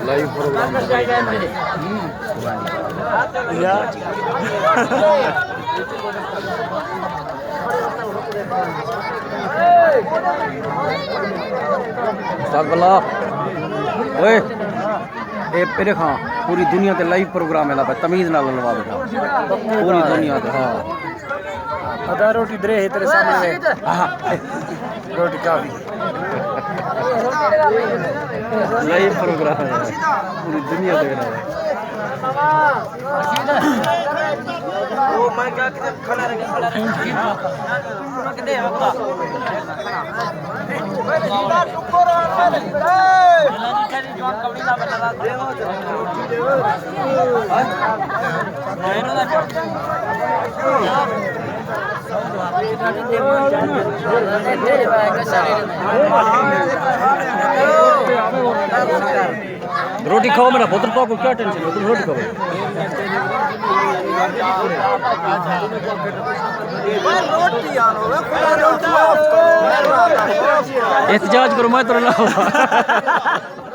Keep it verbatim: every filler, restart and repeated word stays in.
لائیو پروگرام۔ استاد بلا، اوئے، اے پھر کھاں، پوری دنیا تے لائیو پروگرام ہے، تمیز نال لوا بیٹھا۔ پوری دنیا تے، ہاں۔ ادا روٹی درے ہے تیرے سامنے۔ ہاں۔ روٹی کافی۔ لائیو پروگرام ہے۔ پوری دنیا تے۔ روٹی کھاؤ میرا پتر، تو کو کیا ٹینشن ہے؟ تم روٹی کھاؤ۔ احتجاج کرو، میں تو اللہ۔